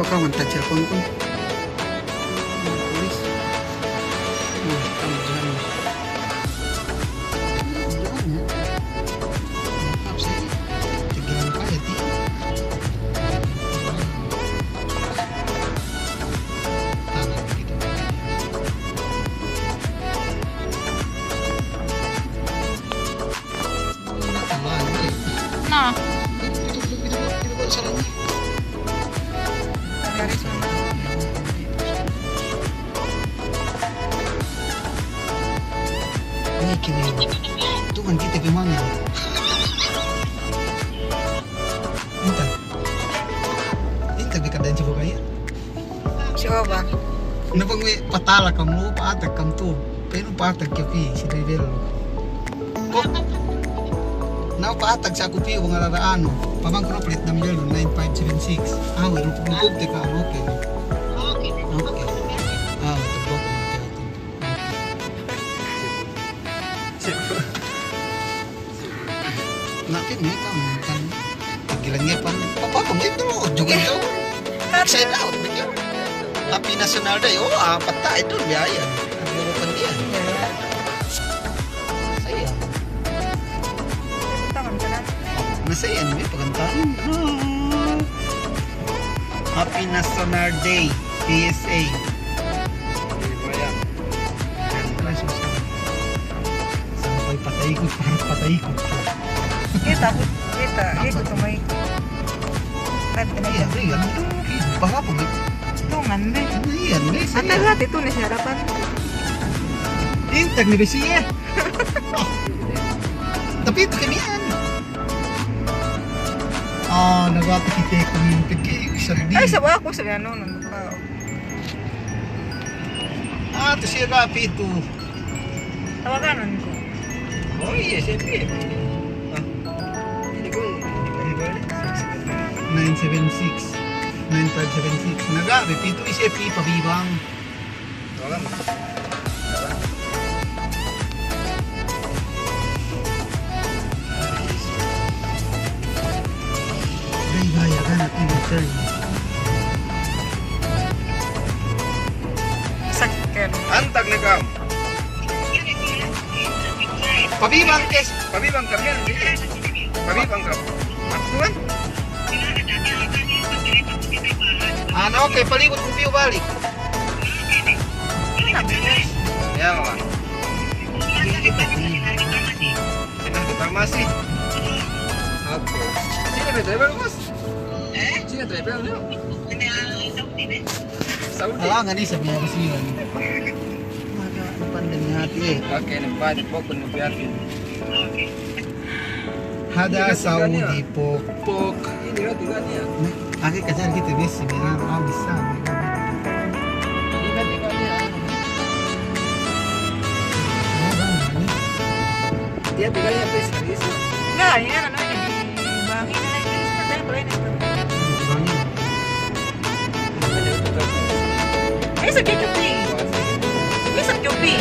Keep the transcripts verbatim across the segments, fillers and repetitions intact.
Kawan ta cellphone ku. Pulis. Nah, kamu jangan. Jangan, ya. Maaf, saya tinggal apa ya, Ti? Tangan begitu. Nah. Ini kini. Tuhan kita gimana? Inta. Inta bi kada'in si Bukaya. Si Oba. Na bang we' patala kam lu, pa'atag kam tu. Penu pa'atag ke pi, si driver lu. Ko'. Na pa'atag sa ku pi, bang arara anu. Pabang ku plate number lu, nine five seven six. Ah, we' rupuk-rupuk te ka, oke. Oke. Ah, we' tebok, oke, oke. Na, kini ka mantan. Tigilan niya pan. Apa, apa, itu, juga itu. Excited out, betul. Happy National Day. Oh, apa tak itu biaya? Bukan dia. Saya. Tangan kanan. Na, saya ini pagantahan. Happy National Day, P S A. Sampay patay ikut, patay ikut. Kita, kita, ikut sama ikut. Iya, iya, itu, itu, bahaya apa, gitu? Tungan, deh. Iya, deh, saya. Hati-hati tuh, nih, harapan. Intak, nih, besi, ya. Tapi itu kenian. Ah, nagatu kite ku mimpi ke, sedih. Ay, sabi aku, sabi anu, nandun ka. Ah, tu siya ka pitu. Tawagan ku. Oh, iya, siya pitu. Ah. Ini ku, ini ku, ini ku. Nine seven six, nine five seven six. Naga, pitu, siya pi, pabibang. Sakker. Antag ne kam. Pabibang kes, pabibang kam yan, pabibang kam. Aku kan? Ano, okay, palibut ku piyu balik. Iyan, Bang. Sine di parmasi. Oke. Sine me' driver, Bos? Eh? Sine driver, no? Saudi. Ala, ngani sa' me' Bos iyan. Maka, pandemi hati, eh. Oke, ne, pokok ne, biar. Oke. Hada Saudi pok. Pok. Ini kan tiga niya. Agi kajar kite besi, merah, ah, bisa. Ini kan tiga niya. Dia tiga niya, please, please. Enggak, ini kan namanya di Bangin, ini kan saya boleh nih. Bangin. Esa ke Cupi. Esa ke Cupi.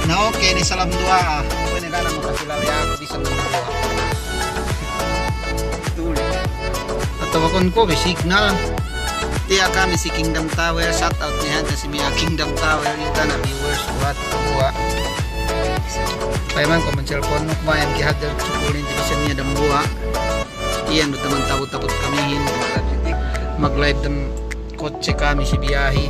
Na, oke, ni salam duwa'a. Kuwe' ne ga' ne makakilale aku. Atawa kon ko' be signal. Tiya' kami si Kingdom Tower, shout out ne hadja si me' a'a Kingdom Tower, iyu' ga' ne viewers, buwat, buwat. Payaman ko' man cellphone, nuk mayan ki hadja cukup ne, jadi seniya dambuwa'. Iyan du taman tabut-tabut kamihin. Mag-live dem kotse kami si biyahi.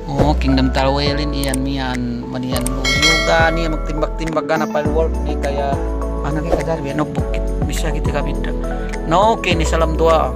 Oh, Kingdom Tower lin iyan miyan, maniyan lu. Iyu' ga' niya magtimbak-timbak ga' ne pal work ne kaya anak kita dari Beno Bukit. Bisa kite kami da. Na, oke, ni salam duwa'a.